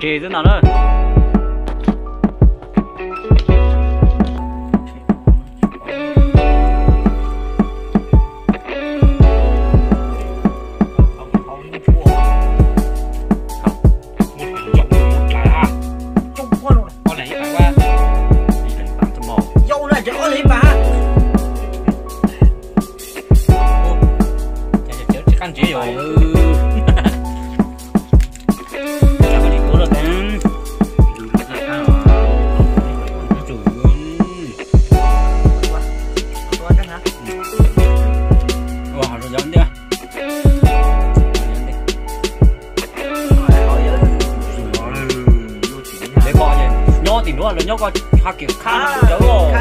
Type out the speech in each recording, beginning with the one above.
Ntses xwb ntag na. Nyob tim nuav lawv nyob ko ha kiam khab cawv os.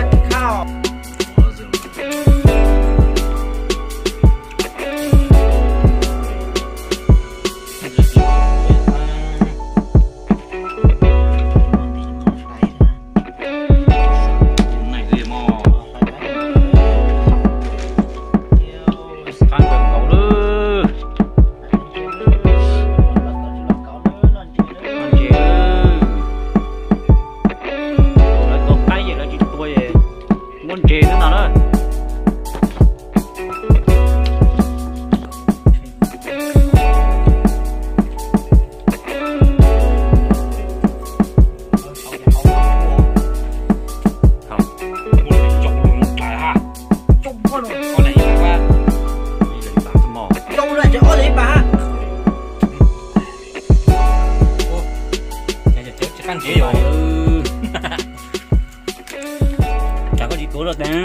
Lawv tua qaib ces lawv tsis tua es muab ntses xwb ntag na. Cas koj tsis tuav lawm tes.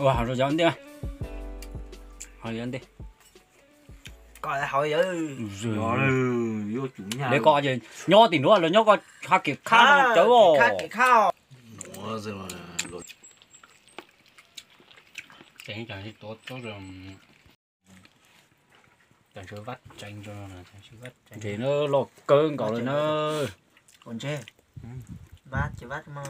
Ua hav zoov yov ntej, hav zoov ntej. Lawv ko nyob tim nuav lawv nyob ko ha kiam khab cawv os. Ntses no loj kawg nkaus lawm na. Ntses, vaj ces vaj mas.